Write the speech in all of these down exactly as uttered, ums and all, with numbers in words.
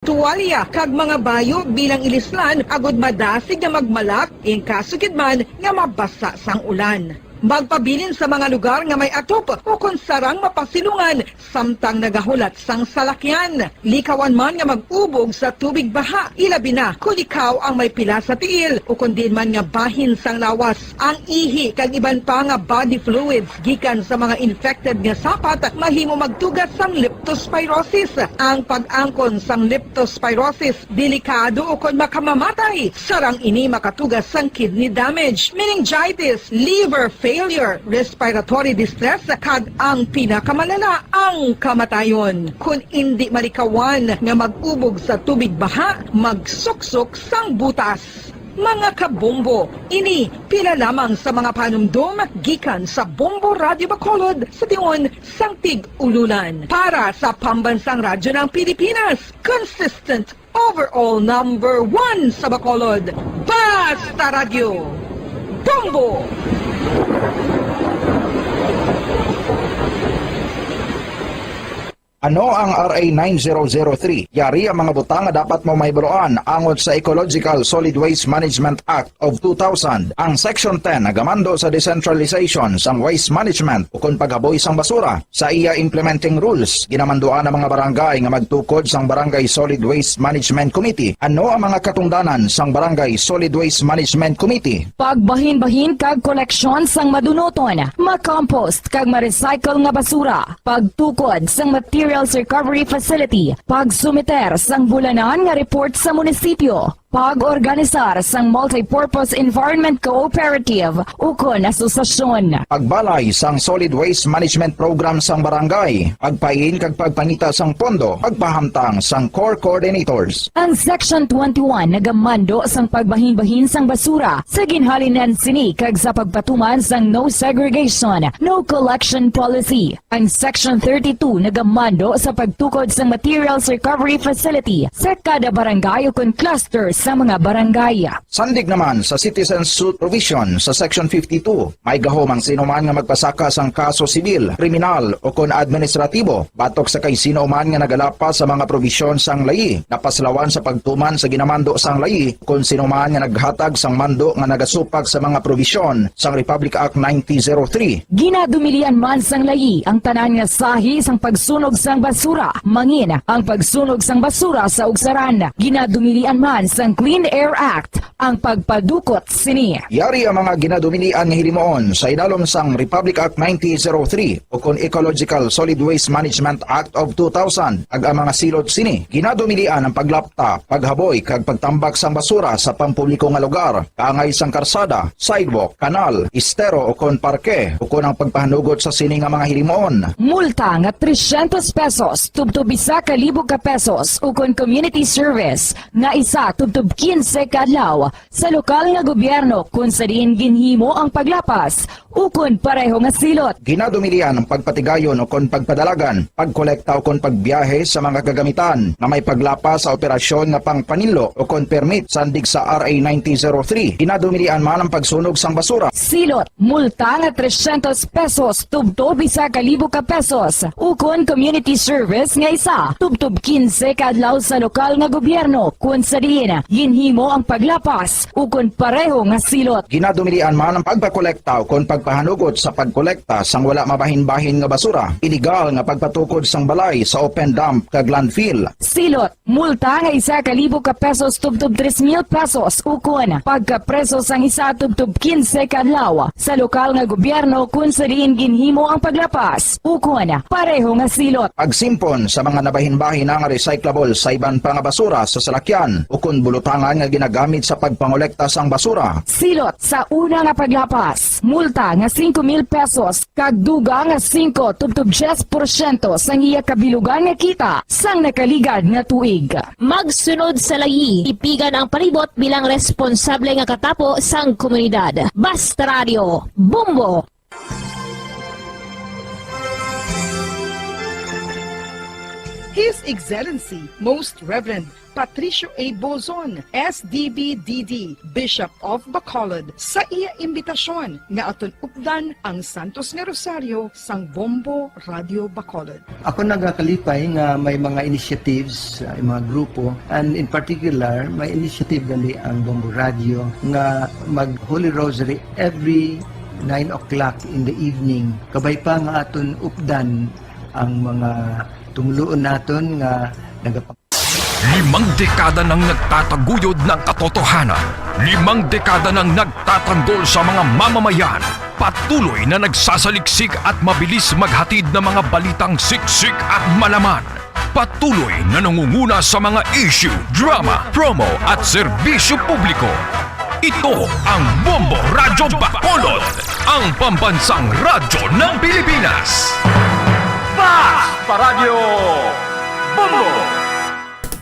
tuwalya, kag mga bayo bilang ilislan agud madasig nga magmalak in kaso gid man nga mabasa sang ulan. Magpabilin sa mga lugar nga may atop ukon sarang mapasilungan samtang nagahulat sang salakyan. Likawan man nga mag-ubog sa tubig baha, ilabi na kon ikaw ang may pila sa tiil ukon diin man nga bahin sang lawas. Ang ihi kag iban pa nga body fluids gikan sa mga infected nga sapat mahimo magtuga sang leptospirosis. Ang pag-angkon sang leptospirosis delikado ukon makamamatay. Sarang ini makatuga sang kidney damage, meningitis, liver failure, respiratory distress, kag ang pinakamalala, ang kamatayon. Kon indi malikawan nga mag-ubog sa tubig baha, magsuksok sang butas. Mga kabombo, ini pila lamang sa mga panumdom gikan sa Bombo Radyo Bacolod sa tion sang Tig-Ululan. Para sa Pambansang Radyo ng Pilipinas, consistent overall number one sa Bacolod, Basta Radyo, Bombo! Ano ang R A nine zero zero three? Yari ang mga butang nga dapat mo mahibaluan angot sa Ecological Solid Waste Management Act of two thousand. Ang Section ten nagamando sa decentralization sang waste management ukon paghaboy sang basura. Sa iya implementing rules, ginamanduan ang mga barangay nga magtukod sang Barangay Solid Waste Management Committee. Ano ang mga katungdanan sang Barangay Solid Waste Management Committee? Pagbahinbahin kag koleksyon sang madunuton, makompost kag ma-recycle nga basura, pagtukod sang materials recovery facility, pagsumiter sang bulanan nga report sa munisipyo, pag-organisar sang multipurpose environment cooperative ukon asosasyon. Pagbalay sang solid waste management program sang barangay, pagpain kag pagpangita sang pondo, pagpahamtang sang core coordinators. Ang Section twenty-one nagamando sang pagbahinbahin sang basura sa ginhalinan sini kag sa pagpatuman sang no segregation, no collection policy. Ang Section thirty-two nagamando sa pagtukod sang materials recovery facility sa kada barangay ukon cluster sa mga barangay. Sandig naman sa citizen suit provision sa Section fifty-two, may gahom ang sino man nga magpasaka sang kaso sibil, kriminal, ukon administratibo batok sa kay sino man nga nagalapas sa mga probisyon sang layi, napaslawan sa pagtuman sa ginamando sang layi, kon sino man nga naghatag sang mando nga nagasupag sa mga probisyon sang Republic Act nineteen zero three. Ginadumilian man sang layi ang tanan nga sahi sang pagsunog sang basura, mangin ang pagsunog sang basura sa ugsaran. Ginadumilian man sang Clean Air Act ang pagpadukot sini. Yari ang mga ginadumilian nga hilimuon sa idalom sang Republic Act nineteen zero three ukon Ecological Solid Waste Management Act of two thousand, kag ang mga silot sini. Ginadumilian ang paglapta, paghaboy, kag pagtambak sang basura sa pampubliko nga lugar, kaangay sang karsada, sidewalk, kanal, estero, ukon parke, ukon ang pagpahanugot sa sini nga mga hilimuon. Multa nga trescientos pesos tubtob isa ka libo ka pesos, ukon community service nga isa tubtob quince ka adlaw sa lokal nga gobyerno kon sa diin ginhimo ang paglapas ukon pareho nga silot. Ginadumilian ang pagpatigayon ukon pagpadalagan, pagkolekta ukon pagbiyahe sa mga kagamitan nga may paglapas sa operasyon nga pangpaninlo ukon permit sandig sa R A nineteen zero three. Ginadumilian man ang pagsunog sang basura. Silot, multa nga trescientos pesos tubtob isa ka libo ka pesos, ukon community service nga isa tubtob quince ka adlaw sa lokal nga gobyerno, kon sa diin ginhimo ang paglapas ukon pareho nga silot. Ginadumilian man ang pagpakolekta ukon pagpahanugot sa pagkolekta sang wala mabahinbahin nga basura, iligal nga pagpatukod sang balay sa open dump kag landfill. Silot, multa nga isa ka libo ka pesos tubtob tres mil pesos, ukon pagkapreso sang isa tubtob quince ka adlaw sa lokal nga gobyerno kon sa diin ginhimo ang paglapas, ukon pareho nga silot. Pagsimpon sa mga nabahinbahin nga recyclable sa iban pa nga basura sa salakyan ukon bulutangan nga ginagamit sa pagpangolekta sang basura. Silot sa una nga paglapas, multa nga singko mil pesos kag dugang nga singko tubtob diyes porsyento sang iya kabilugan nga kita sang nakaligad nga tuig. Magsunod sa layi, ipigan ang palibot bilang responsable nga katapo sang komunidad. Basta Radio, Bombo! His Excellency Most Reverend Patricio A. Bozon, S D B D D, Bishop of Bacolod, sa iya imbitasyon nga aton updan ang Santos nga Rosaryo sang Bombo Radio Bacolod. Ako nagakalipay nga may mga initiatives, uh, mga grupo, and in particular, may initiative gali ang Bombo Radio nga mag Holy Rosary every nine o'clock in the evening. Kabay pa nga aton updan ang mga tumuluon naton nga nagapang- Limang dekada nang nagtataguyod ng katotohanan. Limang dekada nang nagtatanggol sa mga mamamayan. Patuloy na nagsasaliksik at mabilis maghatid ng mga balitang siksik at malaman. Patuloy na nangunguna sa mga issue, drama, promo at serbisyo publiko. Ito ang Bombo Radyo Bacolod, ang pambansang radyo ng Pilipinas. Fast Paradyo Bombo!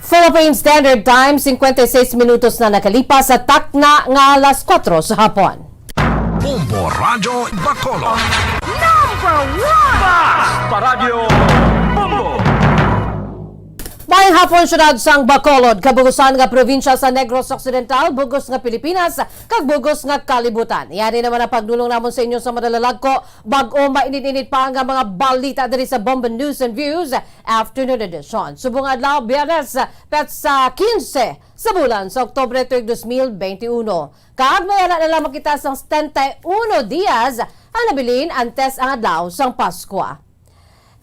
Philippine Standard Time, cincuenta y seis minutos na nakalipas sa takna nga alas kuwatro sa hapon. Bombo Radyo Bacolod. Number one! Fast Paradyo Bombo! Maayong hapon, siyudad sang Bacolod, kabugusan nga probinsya sa Negros Occidental, bugos nga Pilipinas, kag bugos nga kalibutan. Yari naman ang pagdulong namon sa inyo sa madalalagko, bag-o mainit-init pa nga mga balita diri sa Bombo News and Views Afternoon Edition. Subong adlaw, Biyernes, petsa quince sa bulan sa Oktubre tuig dos mil bente uno. Kag may ara na lamang kita sang setenta y uno dias ang nabilin antes ang adlaw sang Paskwa.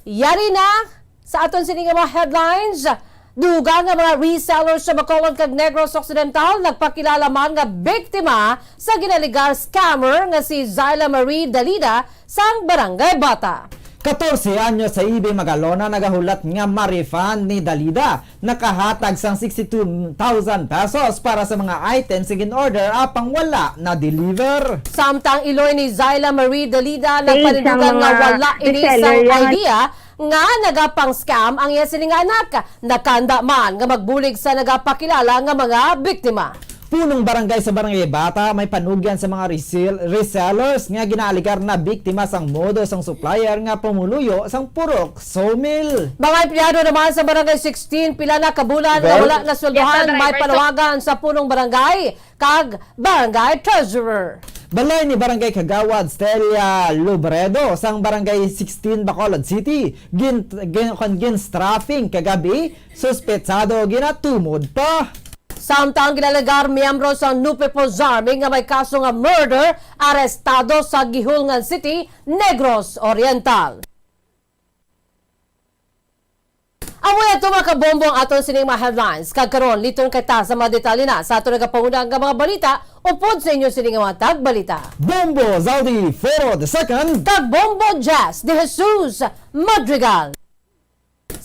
Yari na sa aton sini nga mga headlines. Dugang nga mga resellers sa Bacolod kag Negros Occidental nagpakilala man nga biktima sa ginalegar scammer nga si Zyla Marie Dalida sang Barangay Bata. Katorse anyos sa Ibe, Magalona, nagahulat nga ma-refund ni Dalida nakahatag sang sixty-two thousand pesos para sa mga items nga gin-order apang wala na-deliver. Samtang iloy ni Zyla Marie Dalida, nagpanindugan nga wala ini sang idea nga nagapang-scam ang iya sini nga anak. Nakanda man nga magbulig sa nagapakilala nga mga biktima. Punong barangay sa Barangay Bata may panugyan sa mga resell-, resellers nga ginaaligar na biktima sang modus sang supplier nga pumuluyo sang purok sawmill. Mga empleyado naman sa Barangay sixteen, pila na ka bulan nga wala nasweldohan, may panawagan sa punong barangay kag barangay treasurer. Balay ni Barangay Kagawad Stella Lobredo sang Barangay sixteen, Bacolod City, gin-, gin-, kon gin-strafing kagabi, suspetsado ginatumod pa. Samtang ginalegar miyembro sang New People's Army nga may kaso nga murder, arestado sa Guihulngan City, Negros Oriental. Amo na to, mga kabombo, ang aton sining mga headlines. Kag karon, liton kay ta sa mga detalye na sa aton nagapanguna nga mga balita, upod sa inyo sining mga tagbalita, Bombo Zaldi Foro the second kag Bombo Jazz de Jesus Madrigal.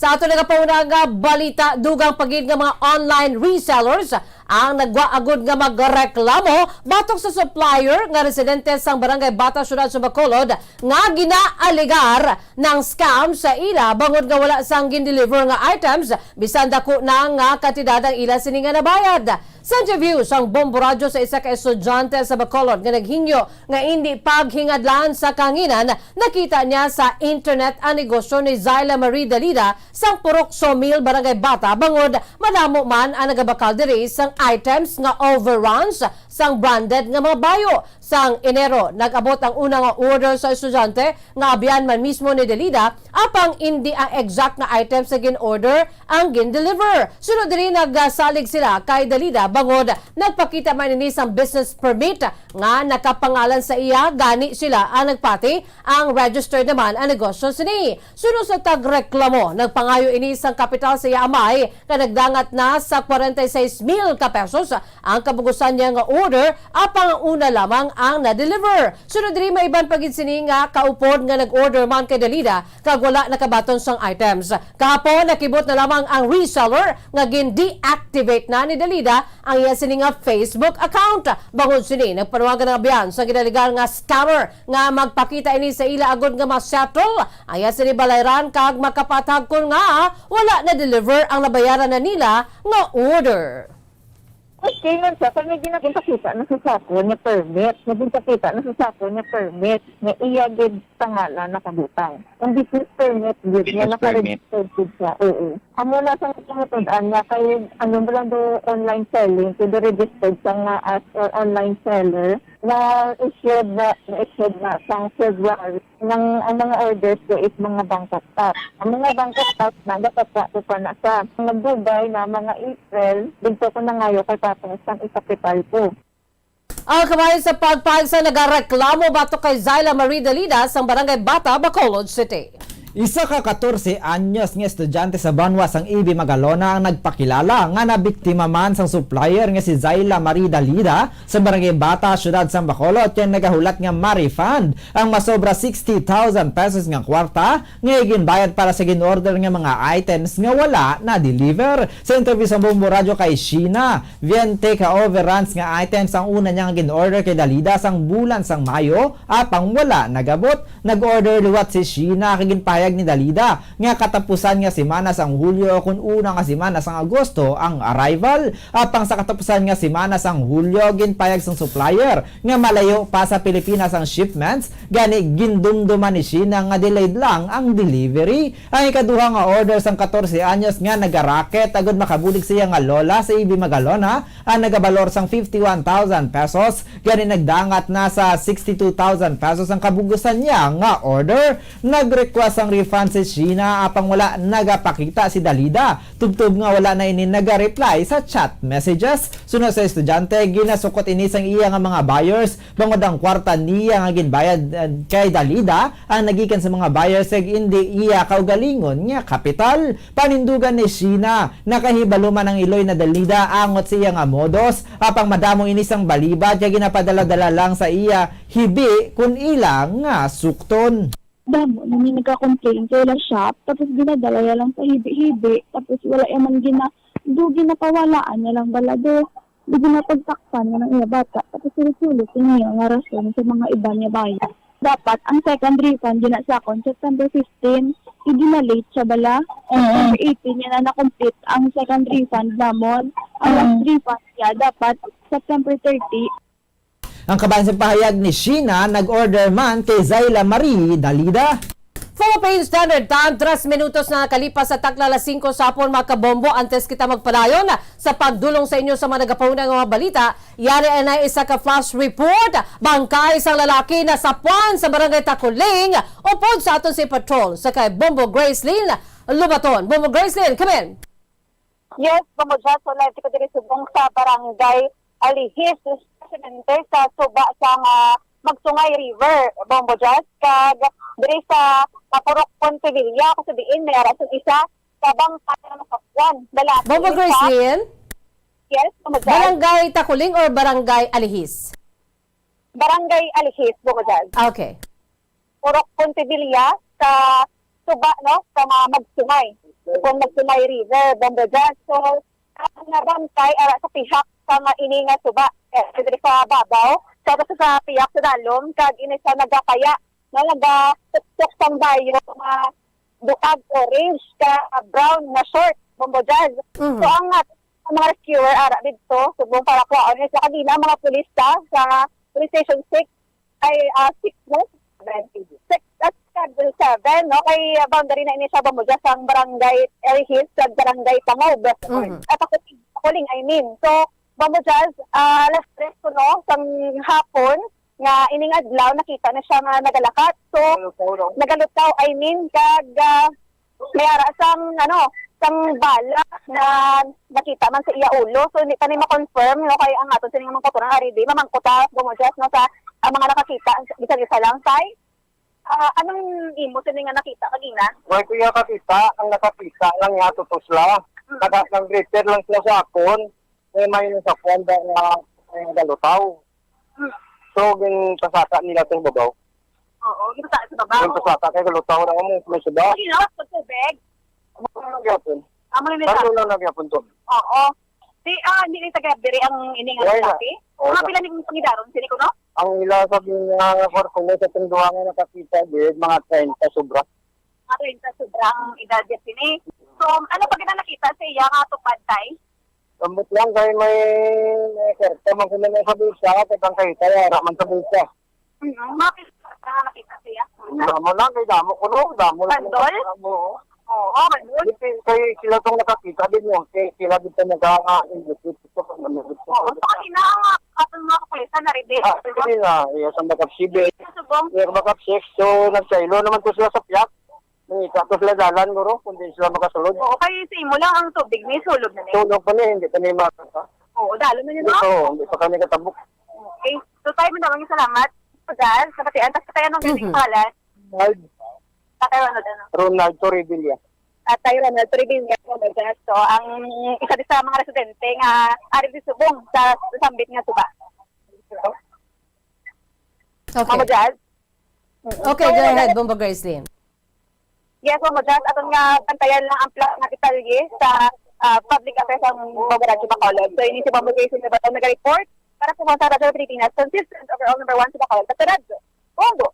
Sa aton nagapanguna nga balita, dugang pa gid nga mga online resellers ang nagwa agud nga magreklamo batok sa supplier nga residente sang Barangay Bata, Syudad sa Bacolod, nga ginaalegar nang-scam sa ila bangod nga wala sang gin-deliver nga items, bisan dako na nga kantidad ang ila sini nga nabayad. Sa interview sang Bombo Radyo sa isa ka estudyante sa Bacolod nga naghingyo nga indi paghingadlan sa kahanginan, nakita niya sa internet ang negosyo ni Zyla Marie Dalida sang Purok Sawmill, Barangay Bata, bangod madamo man ang nagabakal diri sang items nga overruns sang branded nga mga bayo. Sang Enero, nag-abot ang una nga order sa estudyante nga abyan man mismo ni Dalida, apang indi ang exact nga items nga gin-order ang gin-deliver. Sunod diri, nagsalig sila kay Dalida bangod nagpakita man ini sang business permit nga nakapangalan sa iya, gani sila ang nagpati, ang registered naman ang negosyo sini. Suno sa tagreklamo, nagpangayo ini sang kapital sa iya amay nga nagdangat na sa kwarenta y seis mil ka pesos ang kabugusan niya nga order, apang ang una lamang ang na-deliver. Sunod diri, may iban pa gid sini nga kaupod nga nag-order man kay Dalida kag wala nakabaton sang items. Kahapon, nakibot na lamang ang reseller nga gin-deactivate na ni Dalida ang iya sini nga Facebook account. Bangod sini, nagpanuwagan ang abyan sa ginalegar nga scammer nga magpakita ini sa ila agud nga ma-settle ang iya sini balayran kag makapatag kon nga wala na-deliver ang nabayaran na nila nga order. Okay man siya, kay may ginaginpakita na sa sakon nga permit. May ginpakita na sa sakon nga permit nga iya gid pangalan nakabutang. Ang business permit gid nga Business permit. Naka-registered gid siya. Oo. Amo na sa mga tudan niya kay ano mo lang do online selling, pwede registered siya nga as uh, online seller na issued na na issued na sang February. Nang ang mga orders ko is mga bangkok tax. Ang mga bangkok tax na dapat sa ko pa na sa nagdugay na mga April, dito ko nangayo kay Papa sang ikapital ko. Ang kabahin sa pagpahayag sa nagareklamo batok kay Zyla Marie Dalida sang Barangay Bata, Bacolod City. Isa ka katorse anyos nga estudyante sa banwa sang Ibi Magalona ang nagpakilala nga nabiktima man sang supplier nga si Zyla Marie Dalida sa Barangay Bata, Siyudad sang Bacolod, kay nagahulat nga ma-refund ang masobra sixty thousand pesos nga kwarta nga iginbayad para sa gin-order nga mga items nga wala na-deliver. Sa interview sa Bombo Radyo kay Sheena Viente, ka overruns nga items ang una niya nga gin-order kay Dalida sang bulan sang Mayo, apang wala nagabot. Nag-order liwat si Sheena kay ginpahayag ni Dalida nga katapusan nga semana sang Hulyo o kun una nga semana sang Agosto ang arrival. Apang sa katapusan nga semana sang Hulyo, ginpahayag sang supplier nga malayo pa sa Pilipinas ang shipments, gani gindumduman ni Sheena nga delayed lang ang delivery. Ang ikaduha nga order sang katorse anyos nga nagaraket agud makabulig siya nga lola sa Ibi Magalona ang nagabalor sang fifty-one thousand pesos, gani nagdangat na sa sixty-two thousand pesos ang kabugusan niya nga order. Nag-request sang refund si Sheena, apang wala nagapakita si Dalida, tubtob nga wala na ini naga-reply sa chat messages. Suno sa estudyante, ginasukot ini sang iya nga mga buyers bangod ang kwarta niya nga ginbayad, eh, kay Dalida ang nagikan sa mga buyers kag indi iya kaugalingon nga kapital. Panindugan ni Sheena, nakahibalo man ang iloy na Dalida angot sa iya nga modus, apang madamo ini sang balibad kay ginapadala-dala lang sa iya hibi kun ila nga sukton. Damo na ni nagka-complain sa ila shop, tapos ginadala niya lang sa hibi-hibi, tapos wala iya man gina-, do ginapawalaan niya lang bala do. Di ginapagtakpan niya ng iya bata, tapos sulit-sulit niya nga rason sa mga iba niya bayad. Dapat ang second refund gina sa akon September fifteen, di na-late siya bala. Oo. September eighteen niya na na-complete ang second refund namon. Ang last Mm. refund niya dapat September thirty. Ang kabahin sa pahayag ni Sheena, nag-order man kay Zyla Marie Dalida. Philippine Standard Time, tres minutos na nakalipas sa takna alas singko sa hapon, mga kabombo. Antes kita magpadayon sa pagdulong sa inyo sa mga nagapahuna nga mga balita, yari na isa ka flash report. Bangkay sang lalaki nasapuan sa Barangay Takuling, upod sa aton si Patrol sa kay Bombo Gracelyn Lubaton. Bombo Gracelyn, come in. Yes, Bombo Jazz, so live kita diri subong sa Barangay Alihis, presidente sa suba sa nga Magsungay River, Bombo Jazz, kag diri sa Mapurok, Ponte Villa, kung sabihin, may ara sa isa ka bangkay nga nasapuan. Lalaki Bombo sa Gracelyn? Yes, Bombo Jazz. Barangay Takuling or Barangay Alihis? Barangay Alihis, Bombo Jazz. Okay. Purok Pontevilla sa suba, no, sa mga Magsumay. Kung Magsumay River, Bombo Jazz. So, ang nabangkay ara sa pihak sa nga ini nga suba, eh, diri sa babaw, sa, sa, sa pihak sa dalom, kag ini sa nagakaya, no, nagatuksok sang bayo nga buag orange ka brown nga short, Bombo Jazz. Mhm. So, ang, ah, ang mga rescuer ara didto, subong para kuhaon nila sila, kag ina ang mga pulis sa, sa Police Station six, ay, ah, six, no? Seven. Six, ah, Schedule seven, no? Kay, ah, boundary na ini sa Bombo Jazz ang Barangay Air Hills kag Barangay Pangob. Mhm. At ako, Takuling, I mean. So, Bombo Jazz, ah, alas tres kuno sang hapon nga ining adlaw, nakita na siya nga nagalakat. So, nagalutaw, I mean, kag, ah, may ara sang, ano, sang bala na nakita man sa iya ulo. So, hindi pa ni ma-confirm, no, kay ang aton sining mga kautoran ari di mamangkot ta, Bombo Jazz, no, sa, ang mga nakakita, bisan isa lang, kay, ah, anong imo sini nga nakita kagina? Wala ko iya kakita, ang nakakita lang niya tutos la. Mm. Naka-, nag-refer lang sila sa akon. May may nasapuan ba nga, eh, galutaw? Mm. So, ginpasaka nila sa babaw. Oo, ginpasaka sa babaw. Ginpasaka kay galutaw na mo, may suba. Ginawas sa tubig? Ano lang gyapon? Amo na nila. Ano lang gyapon to? Oo. Di, ah, hindi ni taga diri ang ini nga Wala. Lalaki? Oo. Mga pila ning pangidaron sini kuno? Ang ila sa mga kwarto mo sa tong duha nga nakakita, di, mga treinta sobra. Mga treinta sobra ang edad niya sini. So, ano pa gina nakita sa iya nga tupad, tay? Ambot lang kay may, may kwarta man kuno na sa bulsa, kay pangkahita, wala man sa bulsa. Mm, mga pil-, mga nakita siya. Damo lang, kay damo ko, no? Damo lang. Bandol? Damo, oh. Oo, bandol. Di, kay sila tong nakakita din, no? Kay sila dito nag-a-, ah, investigate ito, pag nandito. Oo, so kanina ang atong mga kapulisan na rin din. Ah, sige na, iya sa Bakap Sibe. Sa Subong. Iya, Bakap Six. So, nagsaylo naman to sila sa piyak. Nangita to sila dalan, guro, kung di sila makasulod. Oo, kay sa imo lang ang tubig, may sulod na din. Sulod pa ni, hindi pa ni makita. Oo, dalo na yun, no? Oo, hindi pa kami katabok. Okay. So, tayo mo naman yung salamat. Pagal, sa Batian, tapos tayo anong Mhm. galing pangalan? Ronald. Tatay Ronald, ano? Ronald Toribilla. Tatay Ronald Toribilla, oh my gosh. So, ang isa din sa mga residente nga ari di Subong sa sambit nga suba. Okay. Mama Jazz? Okay, So, go ahead, wala- Bombo Gracelyn. Yes, Mama Jazz, aton nga bantayan lang ang plak nga detalye sa, ah, public affairs ang Bombo Radyo Bacolod. So, ini si Bombo Gracelyn nga bato nag-report para po sa Radyo Pilipinas, consistent overall number one sa Bacolod. Sa Radyo, Bombo.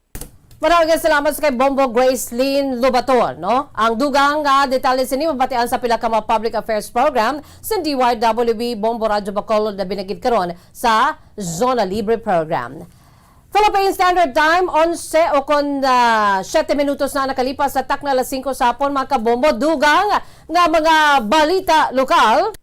Maraming salamat sa kay Bombo Gracelyn Lobaton, no? Ang dugang nga detalye sini mabatian sa pila ka mga public affairs program sa D Y W B Bombo Radyo Bacolod na binagid karon sa Zona Libre Program. Philippine Standard Time, onse o kon, ah, siyete minutos na nakalipas sa takna alas singko sa hapon, mga kabombo. Dugang nga mga balita lokal.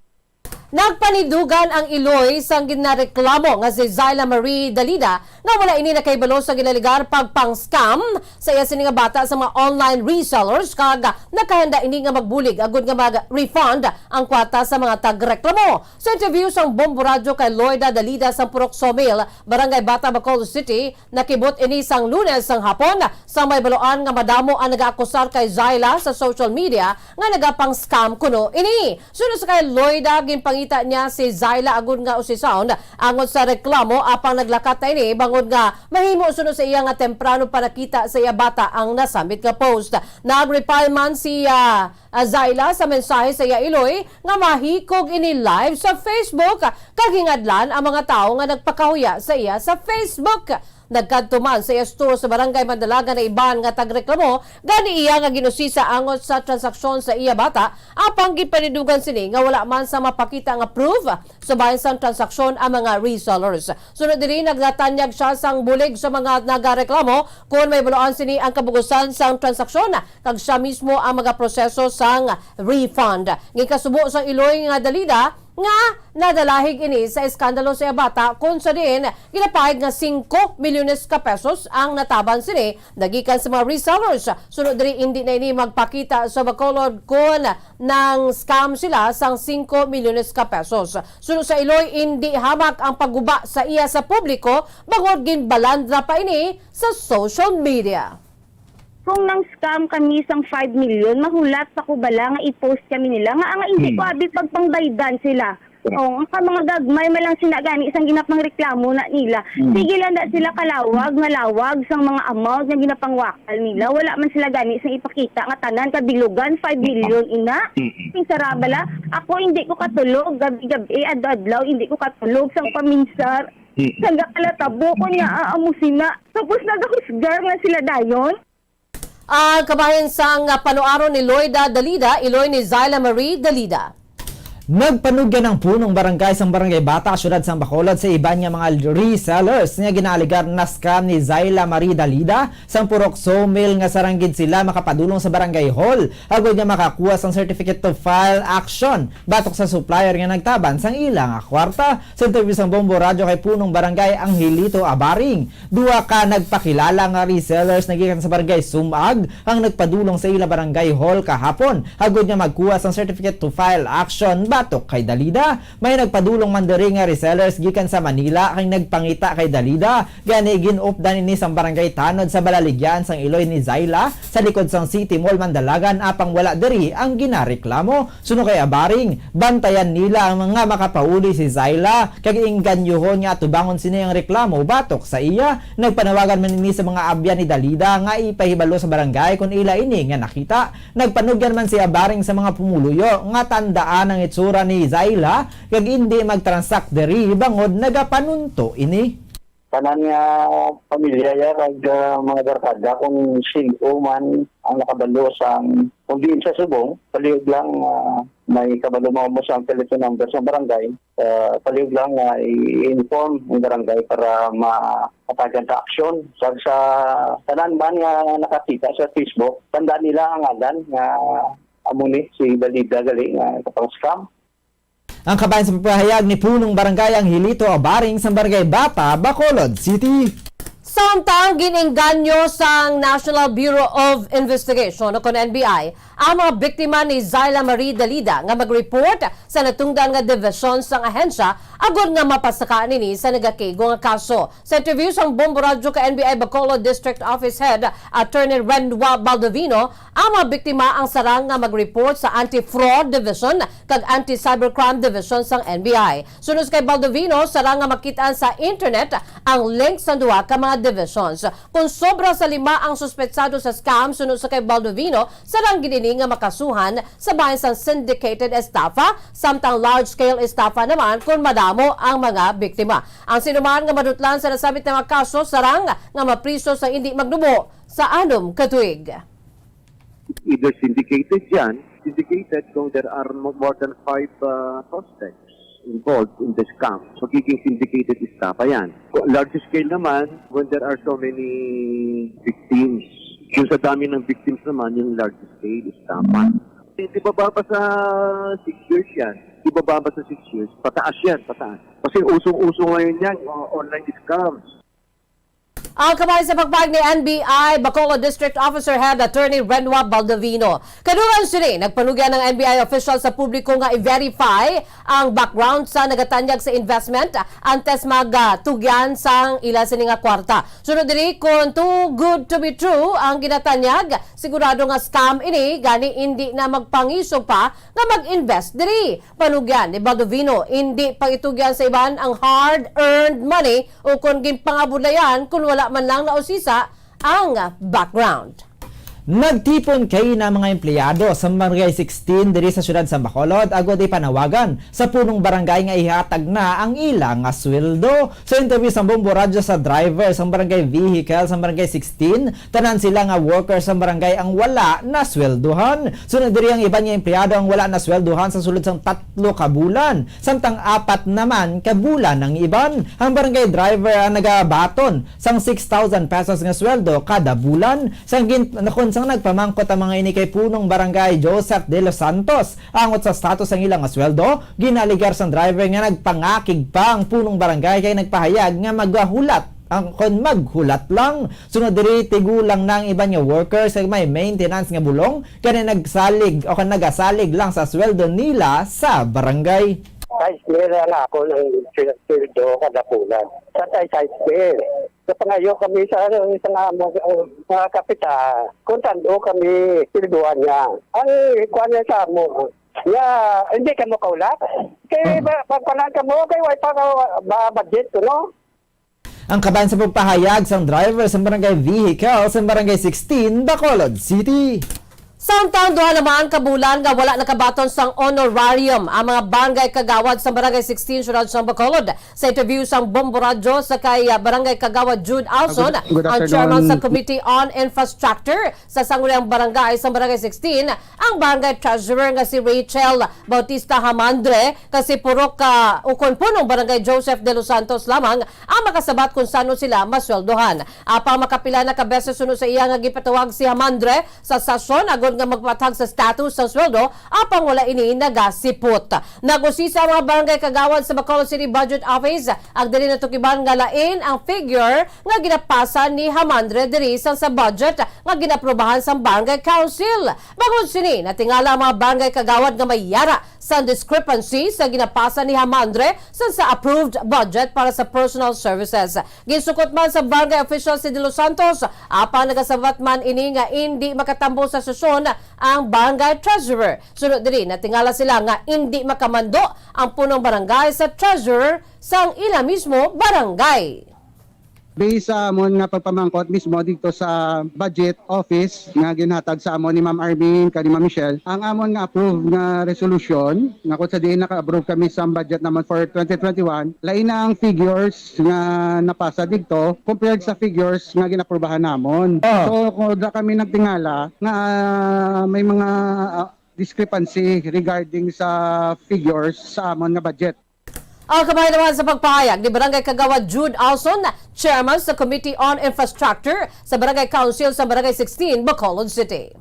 Nagpanidugan ang iloy sang ginareklamo nga si Zyla Marie Dalida nga wala ini nakahibalo sa ginaligar pagpang-scam sa iya sini nga bata sa mga online resellers, kag nakahanda ini nga magbulig agud nga mag-refund ang kwarta sa mga tagreklamo. Sa interview sang Bombo Radyo kay Loida Dalida sang Purok Sawmill, Barangay Bata, Bacolod City, nakibot ini sang Lunes sang hapon, sa may baluan nga madamo ang nagaakusar kay Zyla sa social media nga nagapang-scam kuno ini. Suno sa kay Loida, ginpangita niya si Zyla agud nga usison angot sa reklamo, apang naglakat na ini bangod nga mahimo suno sa iya nga temprano pa nakita sa iya bata ang nasambit nga post. Nag-reply man si, ah, ah, Zyla sa mensahe sa iya iloy nga mahikog ini live sa Facebook, kag hingadlan ang mga tawo nga nagpakahuya sa iya sa Facebook. Nagkadto man sa iya store sa Barangay Mandalagan ang iban nga tagreklamo gani iya nga gin-usisa angot sa transaksyon sa iya bata, apang ginpanidugan sini nga wala man sa mapakita nga proof sa bahin sang transaksyon ang mga resellers. Sunod diri, naglatanyag siya sang bulig sa mga nagareklamo kon may baluan sini ang kabug-usan sang transaksyon, kag siya mismo ang magaproseso sang refund. Ginkasubo sang iloy nga Dalida nga nadalahig ini sa eskandalo sa iya bata, kon sa diin ginapahid nga singko milyones ka pesos ang nataban sini nagikan sa mga resellers. Sunod diri, indi na ini magpakita sa Bacolod kon nang-scam sila sang singko milyones ka pesos. Suno sa iloy, indi hamak ang pagguba sa iya sa publiko bangod ginbalandra pa ini sa social media. Kung nang-scam kami sang five million, mahulat pa ko bala nga i-post kami nila nga, nga hindi Hmm. ko abi pagpangbaydan sila. Correct. Oh, ang ka mga gagmay man lang sila gani sang ginapangreklamo na nila. Hmm. Sige lang na sila kalawag, malawag sang mga amount nga ginapangwakal nila. Wala man sila gani sang ipakita nga tanan kabilugan, five million ina. Mm-mm. Sing sarabala, ako hindi ko katulog, gabi-gabi, adlaw-adlaw, hindi ko katulog sang paminsar. Mm. Sang gakalatabo ko niya, ah, amo sina. Tapos nagahusgar na sila dayon. Ah, kabahin sang, ah, panuaron ni Loida Dalida, iloy ni Zyla Marie Dalida. Nagpanugyan ang punong barangay sang Barangay Bata, siyudad sang Bacolod, sa iban nga mga resellers nga ginaaligar na-scam ni Zyla Marie Dalida sang Purok Sawmill nga sarang gid sila makapadulong sa barangay hall agod nga makakuha sang certificate to file action batok sa supplier nga nagtaban sang ila nga kwarta. Sa interview sang Bombo Radyo kay punong barangay Angelito Abaring, duha ka nagpakilala nga resellers nagikan sa barangay Sumag ang nagpadulong sa ila barangay hall kahapon agud nga magkuha sang certificate to file action batok kay Dalida. May nagpadulong man diri nga resellers gikan sa Manila kay nagpangita kay Dalida, gani gin-updan ini sang barangay tanod sa balaligyan sang iloy ni Zyla sa likod sang City Mall Mandalagan, apang wala diri ang ginareklamo. Suno kay Abaring, bantayan nila ang mga makapauli si Zyla kag inganyohon nga atubangon sini ang reklamo batok sa iya. Nagpanawagan man ini sa mga abyan ni Dalida nga ipahibalo sa barangay kon ila ini nga nakita. Nagpanugyan man si Abaring sa mga pumuluyo nga tandaan ang itsura ni Zyla kag indi mag-transact diri bangod nagapanunto ini. Tanan nga pamilya ya kag, ah, mga barkada, kung sin-o man ang nakabalo sang Kung diin sa subong, palihog lang, ah, may kabalo mo mo sa telephone number sa barangay, ah, palihog lang nga i-inform ang barangay para matagan sa aksyon. Sa, sa tanan man nga nakakita sa Facebook, tandaan nila ang ngalan nga amo ni si Dalida gali nga kapang-scam. Ang kabahin sa pagpahayag ni Punong Barangay Angelito Abaring sa Barangay Bata, Bacolod City. Samtang gin-inganyo sang National Bureau of Investigation o kon N B I ang mga biktima ni Zyla Marie Dalida nga mag-report sa natungdan nga dibisyon sang ahensya agod nga mapasaka nini sa nagakaigo nga kaso. Sa interview sang Bombo Radyo kay N B I Bacolod District Office Head Attorney Renwa Baldovino, ang mga biktima ang sarang nga mag-report sa Anti-Fraud Division kag Anti-Cybercrime Division sang N B I. Suno sa kay Baldovino, sarang nga makit-an sa internet ang link sa duha ka mga divisions. Kung sobra sa lima ang suspetsado sa scam, suno sa kay Baldovino, sarang gid ini nga makasuhan sa bahin sang syndicated estafa, samtang large-scale estafa naman kung madamo ang mga biktima. Ang sinuman nga madutlan sa nasabit nga mga kaso, sarang nga mapriso sa indi magnubo sa anom ka tuig. Either syndicated yan, syndicated kung there are mo- more than five uh, suspects involved in the scam. Magiging syndicated estafa yan. Large scale naman, when there are so many victims. Yung sa dami ng victims naman, yung large scale estafa. Di bababa sa six years yan. Di bababa sa six years. Pataas yan, pataas. Kasi usong-uso ngayon yan, uh, online scams. Ang kamay sa pagpahayag ni N B I Bacolod District Officer Head Attorney Renwa Baldovino. Kadugang sini, nagpanugyan ang N B I official sa publiko nga i-verify ang background sa nagatanyag sa investment antes magtugyan sang ila sini nga kwarta. Sunod diri, kung too good to be true ang ginatanyag, sigurado nga scam ini, gani indi na magpangisog pa nga mag-invest diri. Panugyan ni Baldovino, indi pagitugyan sa iban ang hard-earned money o kon ginpangabudlayan kon wala man lang nausisa ang background. Nagtipon kaina ang mga empleyado sa Barangay sixteen diri sa siyudad sa Bacolod agod ipanawagan sa punong barangay nga ihatag na ang ila nga sweldo. Sa interview sa Bombo Radyo sa driver sang barangay vehicle sa Barangay sixteen, tanan sila nga worker sa barangay ang wala nasweldohan. Sunod diri ang iban nga empleyado ang wala nasweldohan sa sulod sang tatlo ka bulan, samtang apat naman ka bulan ang iban. Ang barangay driver ang nagabaton sang six thousand pesos nga sweldo kada bulan. Sang gin-, nakon sang nagpamangkot ang mga ini kay punong barangay Joseph De Los Santos angot sa status sang ila nga sweldo, ginaligar sang driver nga nagpangakig pa ang punong barangay kay nagpahayag nga magahulat ang kon maghulat lang. Sunod diri, tigulang na ang iban nga workers kag may maintenance nga bulong, kani nagsalig o kon nagasalig lang sa sweldo nila sa barangay. Five mil ang ako ng sweldo kada bulan. Sa tay five mil. Napangayo kami sa, ano, sa nga, mga, mga kapitan, kung saan kami sweldohan niya. Ang kuwan niya sa amo, ya, hindi ka makaulap. Kaya ba, pagpanan ka mo, kay way pa ka ba, budget ko, no? Ang kaban sa pagpahayag sang driver sa barangay vehicle sa barangay sixteen, Bacolod City. Samtang duha naman ka bulan nga wala nakabaton sang honorarium ang mga barangay kagawad sa Barangay sixteen, Siyudad sang Bacolod. Sa interview sang Bombo Radyo sa kay, ah, Barangay Kagawad Jude Alson, Good, good ang chairman sa afternoon. Committee on Infrastructure sa Sangguniang Barangay sa Barangay sixteen, ang Barangay Treasurer nga si Rachel Bautista Hamandre, kasi purok ka ukon punong Barangay Joseph De Los Santos lamang ang makasabat kung sano sila masweldohan. Apang makapila na ka beses suno sa iya nga gipatawag si Hamandre sa sasyon agod nga magpatag sa status sa sweldo, apang wala ini nagasipot. Nag-usisa ang mga barangay kagawad sa Bacolod City Budget Office, ang diri natukiban nga lain ang figure nga ginapasa ni Hamandre diri sang sa budget nga ginaprobahan sang Barangay Council. Bangod sini, natingala ang mga barangay kagawad nga may yara sang discrepancy sa ginapasa ni Hamandre sang sa approved budget para sa personal services. Ginsukot man sa barangay official si De Los Santos, apang nagasabat man ini nga indi makatambo sa sesyon ang barangay treasurer. Suno diri, natingala sila nga indi makamando ang punong barangay sa treasurer sang ila mismo barangay. Based sa amon nga pagpamangkot mismo dito sa budget office nga ginhatag sa amon ni Ma'am Armin kag ni Ma'am Michelle, ang amon nga approved nga resolution nga kung sa diin naka-approve kami sa budget naman for twenty twenty-one, lain na ang figures nga napasa dito compared sa figures nga ginaprubahan namon. Ah. So, kuda kami nagtingala nga, ah, may mga, ah, discrepancy regarding sa figures sa amon nga budget. Ang kabahin naman sa pagpahayag ni Barangay Kagawad Jude Alson, chairman sa Committee on Infrastructure sa Barangay Council sa Barangay sixteen, Bacolod City.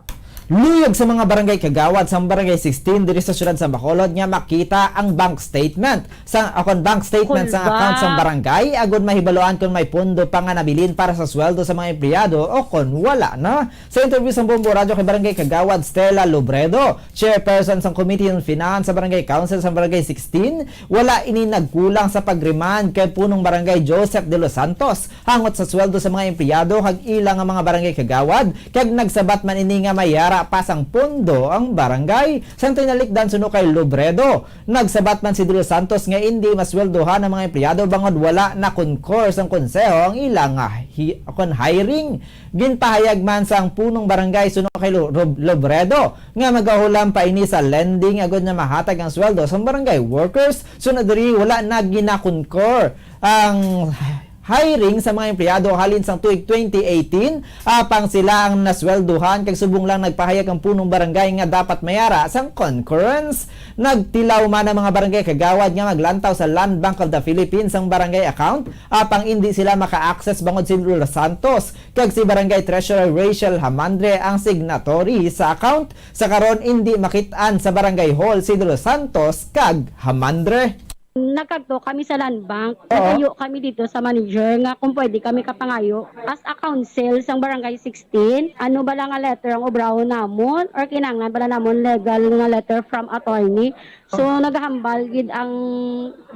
Luyag sa mga barangay kagawad sa Barangay sixteen diri sa siyudad sa Bacolod nga makita ang bank statement sa, o kon bank statement sa Kulba. Account sa barangay, agud mahibaluan kung may pondo pa nga nabilin para sa sweldo sa mga empleyado o kon wala na. Sa interview sa Bombo Radyo kay Barangay Kagawad Stella Lobredo, chairperson sang Committee on Finance sa Barangay Council sa Barangay sixteen, wala ini nagkulang sa pag-remand kay Punong Barangay Joseph De Los Santos hangot sa sweldo sa mga empleyado kag ila nga mga barangay kagawad, kag nagsabat man ini nga may yara pa sang pondo ang barangay. Sang tinalikdan suno kay Lobredo, nagsabat man si De Los Santos nga indi masweldohan ang mga empleyado bangod wala na-concur sang konseho ang ila nga hi-, kon hiring. Ginpahayag man sang punong barangay suno kay Lo-, Rob-, Lobredo nga magahulam pa ini sa lending agud nga mahatag ang sweldo sa barangay workers. Sunod diri, wala na gina-concur ang hiring sa mga empleyado halin sang tuig twenty eighteen, apang sila ang nasweldohan, kag subong lang nagpahayag ang punong barangay nga dapat mayara sang concurrence. Nagtilaw man ang mga barangay kagawad nga maglantaw sa Land Bank of the Philippines sang barangay account, apang indi sila maka-access bangod si Lola Santos kag si Barangay Treasurer Rachel Hamandre ang signatory sa account. Sa karon, indi makit-an sa Barangay Hall si De Los Santos kag Hamandre. Nagkadto kami sa Land Bank. Oo. Naghayo kami dito sa manager nga kung pwede kami kapangayo as a council sang Barangay sixteen. Ano bala nga letter ang obrahon namon or kinahanglan bala namon legal nga letter from attorney? So, nagahambal gid ang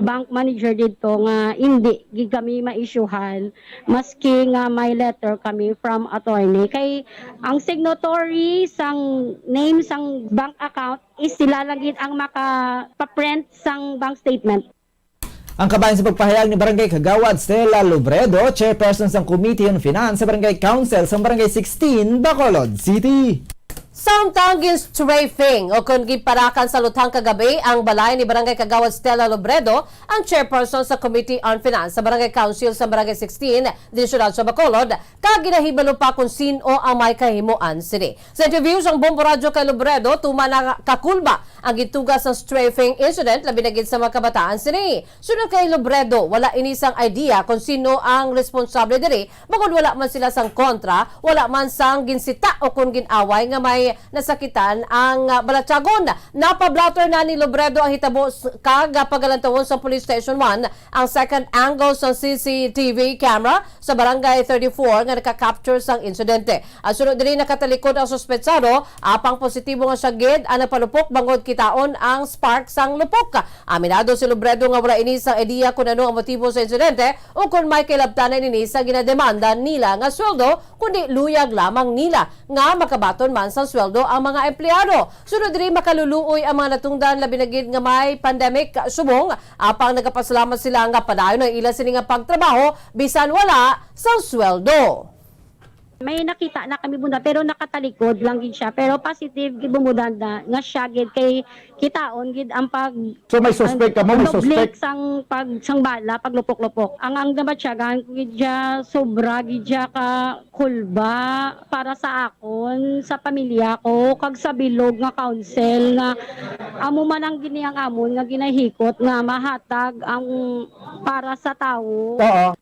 bank manager dito nga indi gid kami ma-issuehan maski nga may letter kami from attorney. Kay ang signatory sang name sang bank account is sila lang gid ang makapaprint sang bank statement. Ang kabahin sa pagpahayag ni Barangay Kagawad Stella Lobredo, chairperson sang Committee on Finance sa Barangay Council sang Barangay sixteen, Bacolod City. Samtang gin-strafing o kon ginparakan sa luthang kagabi ang balay ni Barangay Kagawad Stella Lobredo, ang chairperson sa Committee on Finance sa Barangay Council sa Barangay sixteen, di siyudad sa Bacolod, kag ginahibalo pa kung sin-o ang may kahimuan sini. Sa interview sang Bombo Radyo kay Lobredo, tuman na kakulba ang gituga sang strafing incident, labi na gid sa mga kabataan sini. Sunod kay Lobredo, wala ini sang idea kon sin-o ang responsable diri, bangod wala man sila sang kontra, wala man sang ginsita o kon gin-away nga may nasakitan ang, ah, balatyagon. Napa-blotter na ni Lobredo ang hitabo s-, kag, ah, pagalantawon sa Police Station one ang second angle sa C C T V camera sa Barangay thirty-four nga naka-capture sang insidente. Ang sunod diri, nakatalikod ang suspetsado, apang positibo nga siya gid ang nagpalupok bangod kitaon ang spark sang lupok. Aminado si Lobredo nga wala ini sang idea kon ano ang motibo sa insidente o kon may kailabtanan ini sa ginademanda nila nga sweldo, kundi luyag lamang nila nga makabaton man sang sweldo ang mga empleyado. Sunod diri, makaluluoy ang mga natungdan, labi na gid nga may pandemic subong, apang nagapasalamat sila nga padayon ang ila sini nga pagtrabaho bisan wala sang sweldo. May nakita na kami bunda, pero nakatalikod lang gid siya. Pero positive gid bumuda na nga siya gid kay kitaon gid ang pag So, may suspect ka mo, may suspect? Sang pag, sang bala, paglupok-lupok. Ang, ang nabatyagan ko gid siya, sobra gid siya ka kulba para sa akon, sa pamilya ko, kag sa bilog nga council nga amo man ang gini ang amon nga ginahikot nga mahatag ang para sa tawo. Oo.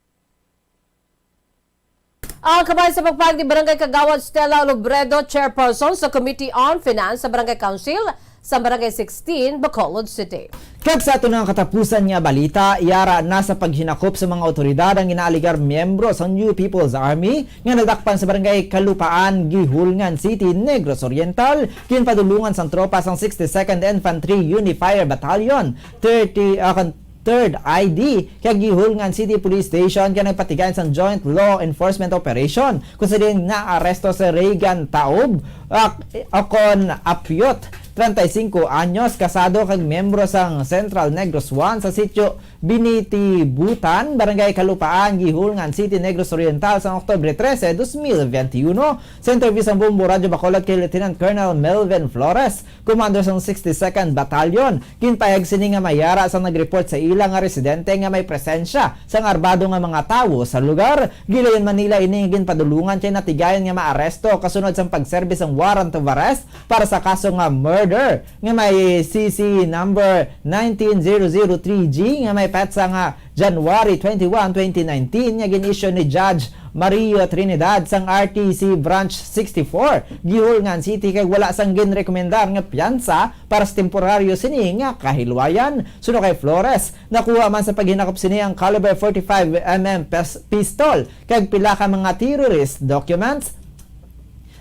Ang kabahin sa pagpahayag ni Barangay Kagawad Stella Lobredo, chairperson sa Committee on Finance sa Barangay Council sa Barangay sixteen, Bacolod City. Kag sa ato nga katapusan nga balita, yara na sa paghinakop sa mga awtoridad ang ginaaligar miyembro sang New People's Army nga nadakpan sa Barangay Kalupaan, Guihulngan City, Negros Oriental. Ginpadulungan sang tropa sang sixty-second Infantry Unifier Battalion, thirty, ah, kan-, Third I D kag Guihulngan City Police Station kay nagpatigayon sang Joint Law Enforcement Operation, kung sa diin naaresto si Reagan Taob, ah, o kon Apyot, treinta y cinco anyos, kasado kag miyembro sang Central Negros One sa sitio Binitibutan, Barangay Kalupaan, Guihulngan City, Negros Oriental, sang Oktubre trese, dos mil benti uno. Sa interview sang Bombo Radyo Bacolod kay Lieutenant Colonel Melvin Flores, commander sang sixty-second Battalion, ginpahayag sini nga may ara sang nag-report sa ila nga residente nga may presensya sang armado nga mga tawo sa lugar. Gilayon man nila ini nga ginpadulungan kay natigayon nga maaresto kasunod sang pagserbi sang warrant of arrest para sa kaso nga murder nga may C C number nineteen zero zero three G nga may petsa nga January twenty-one, twenty nineteen, nga gin-issue ni Judge Mario Trinidad sang R T C Branch sixty-four, Guihulngan City, kag wala sang ginrekomendar nga piyansa para sa temporaryo sini nga kahilwayan. Suno kay Flores, nakuha man sa paghinakop sini ang caliber forty-five M M pes-, pistol kag pila ka mga terrorist documents.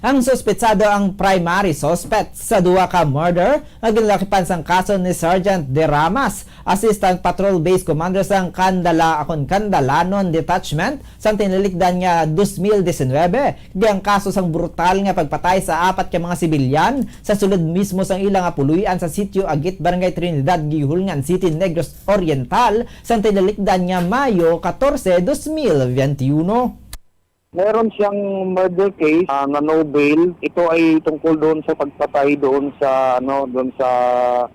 Ang suspetsado ang primary suspect sa duha ka murder nga ginlakipan sang kaso ni Sergeant De Ramas, Assistant Patrol Base Commander sang Candala-, akon, Candalanon Detachment, sang tinalikdan nga dos mil disinwebe, kag ang kaso sang brutal nga pagpatay sa apat ka mga sibilyan sa sulod mismo sang ila nga puloy-an sa Sitio Agit, Barangay Trinidad, Guihulngan City, Negros Oriental, sang tinalikdan nga Mayo katorse, dos mil benti uno. Meron siyang murder case, ah, na no bail. Ito ay tungkol doon sa pagpatay doon sa, ano, doon sa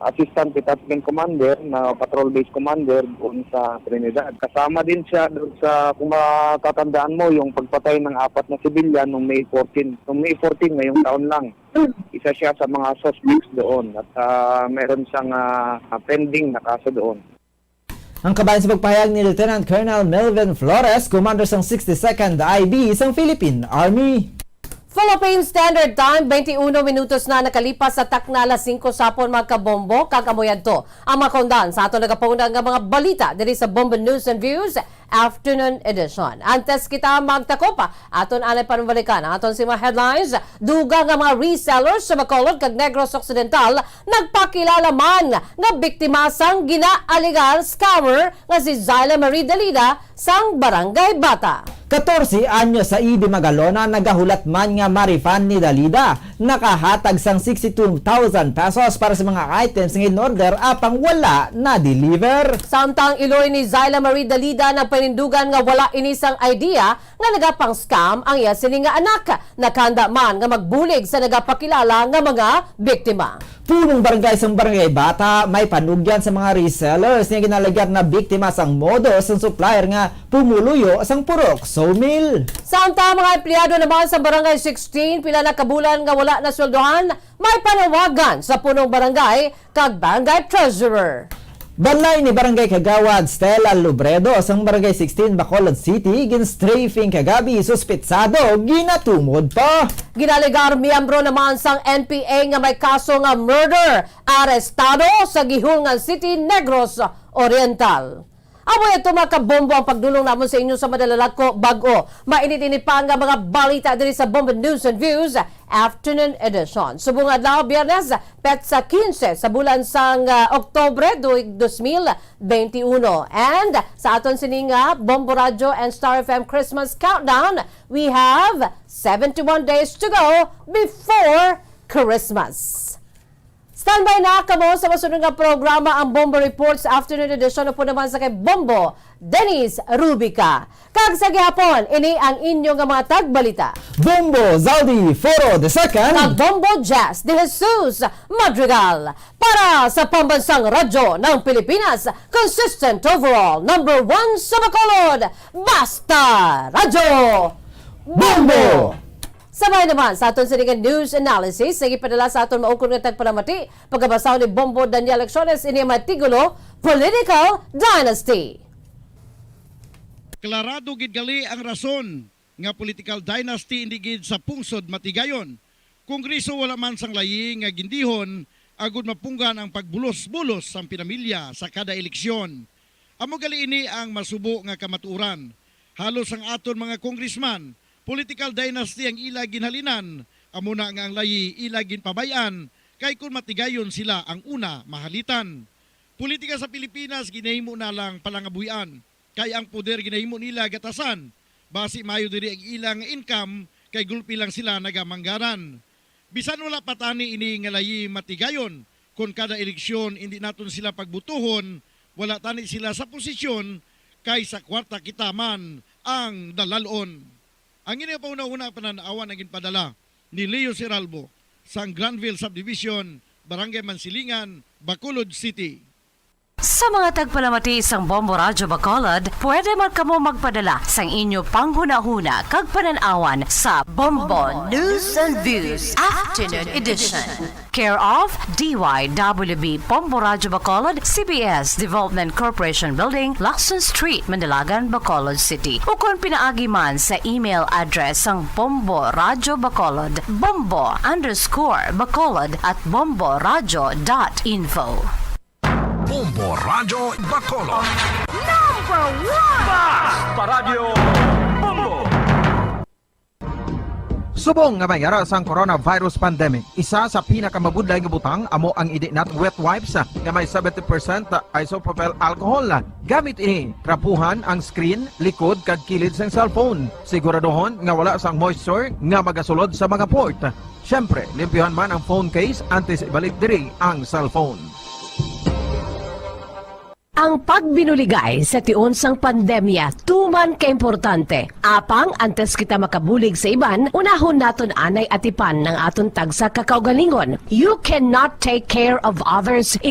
Assistant Detachment Commander na Patrol Base Commander doon sa Trinidad. Kasama din siya doon sa, kung matatandaan mo, yung pagpatay ng apat na sibilyan noong May fourteen. Noong May fourteen, ngayong taon lang. Isa siya sa mga suspects doon at, ah, meron siyang, ah, pending na kaso doon. Ang kabahin sa pagpahayag ni Lieutenant Colonel Melvin Flores, commander sang sixty-second I B sang Philippine Army. Philippine Standard Time, twenty-one minutos na nakalipas sa takna alas singko sa hapon, mga kabombo, kag amo yadto ang mga kaundan sa aton nagapauna nga mga balita diri sa Bombo News and Views Afternoon Edition. Antes kita magtakop, aton anay panumalikan ang aton sing mga headlines. Dugang nga mga resellers sa Bacolod kag Negros Occidental nagpakilala man nga biktima sang ginaalegar scammer nga si Zyla Marie Dalida sang Barangay Bata. Katorse anyos sa E D Magalona nagahulat man nga ma-refund ni Dalida, nakahatag sang sixty-two thousand pesos para sa mga items nga in-order apang wala na-deliver. Samtang iloy ni Zyla Marie Dalida, nagpanindugan nga wala ini sang idea nga nagapang-scam ang iya sini nga anak. Nakahanda man nga magbulig sa nagapakilala nga mga biktima. Punong barangay sang Barangay Bata may panugyan sa mga resellers nga ginaalegar na biktima sang modus sang supplier nga pumuluyo sang purok sawmill. Samtang mga empleyado naman sa Barangay sixteen, pila na ka bulan nga wala nasweldohan, may panawagan sa punong barangay kag barangay treasurer. Balay ni Barangay Kagawad Stella Lubredo sang Barangay sixteen, Bacolod City, gin-strafing kagabi, suspitsado ginatumod pa. Ginaalegar miyembro naman sang N P A nga may kaso nga murder, arestado sa Guihulngan City, Negros Oriental. Amo ito, mga kabombo, ang pagdulong namon sa inyo sa madalalako bag-o. Mainit-init pa nga mga balita diri sa Bombo News and Views Afternoon Edition. Subong adlaw, Biyernes, petsa quince sa bulan sang, ah, Oktubre, tuig dos mil benti uno. And sa aton sini nga Bombo Radyo and Star F M Christmas Countdown, we have seventy-one days to go before Christmas. Standby na kamo sa masunod nga programa, ang Bombo Reports Afternoon Edition, upod naman sa kay Bombo Dennis Rubica. Kag sa gihapon, ini ang inyo nga mga tagbalita. Bombo Zaldi Foro the second. Kag Bombo Jazz de Jesus Madrigal. Para sa Pambansang Radyo ng Pilipinas, consistent overall, number one sa Bacolod, Basta Radyo Bombo! Sabay naman sa aton sini nga news analysis nga gipadala sa aton maukon nga tagpalamati, pagkabasa ni Bombo Daniel Lecciones, ini ang mga titulo: Political Dynasty. Klarado gid gali ang rason nga political dynasty indi gid sa pungsod Matigayon. Kongreso wala man sang layi nga gindihon agud mapunggan ang pagbulos-bulos sang pinamilya sa kada eleksyon. Amo gali ini ang masubo nga kamatuoran. Halos ang aton mga congressman, political dynasty ang ila ginhalinan, amo na nga ang layi ila ginpabay-an, kay kon Matigayon sila ang una mahalitan. Politika sa Pilipinas ginahimo na lang palangabuy-an, kay ang poder ginahimo nila gatasan. Basi maayo diri ang ilang income, kay gulpi lang sila nagamanggaran. Bisan wala pa tani ini nga layi matigayon, kon kada eleksyon indi naton sila pagbutuhon, wala tani sila sa posisyon, kay sa kwarta kita man ang dalalon. Ang ini nga pahunahuna panan-awan ang ginpadala ni Leo Seralbo sang Granville Subdivision, Barangay Mansilingan, Bacolod City. Sa mga tagpalamati sang Bombo Radyo Bacolod, pwede man kamo magpadala sang inyo panghunahuna kag panan-awan sa Bombo News and Views Afternoon Edition. Care of D Y W B Bombo Radyo Bacolod, C B S Development Corporation Building, Lacson Street, Mandalagan, Bacolod City. Ukon pinaagi man sa email address sang Bombo Radyo Bacolod, bombo underscore bacolod at bomboradyo dot info. Bombo Radyo Bacolod. Number one! Basta Radyo Bombo! Subong nga may ara sang coronavirus pandemic, isa sa pinakamabudlay nga butang amo ang idi nat wet wipes nga may seventy percent isopropyl alcohol. Gamit ini, trapuhan ang screen, likod kag kilid sang cellphone. Siguraduhon nga wala sang moisture nga magasulod sa mga port. Siyempre, limpyuhan man ang phone case antes ibalik diri ang cellphone. Ang pagbinuligay sa tion sang pandemya tuman ka importante. Apang antes kita makabulig sa iban, unahon naton anay atipan ang aton tagsa ka kaugalingon. You cannot take care of others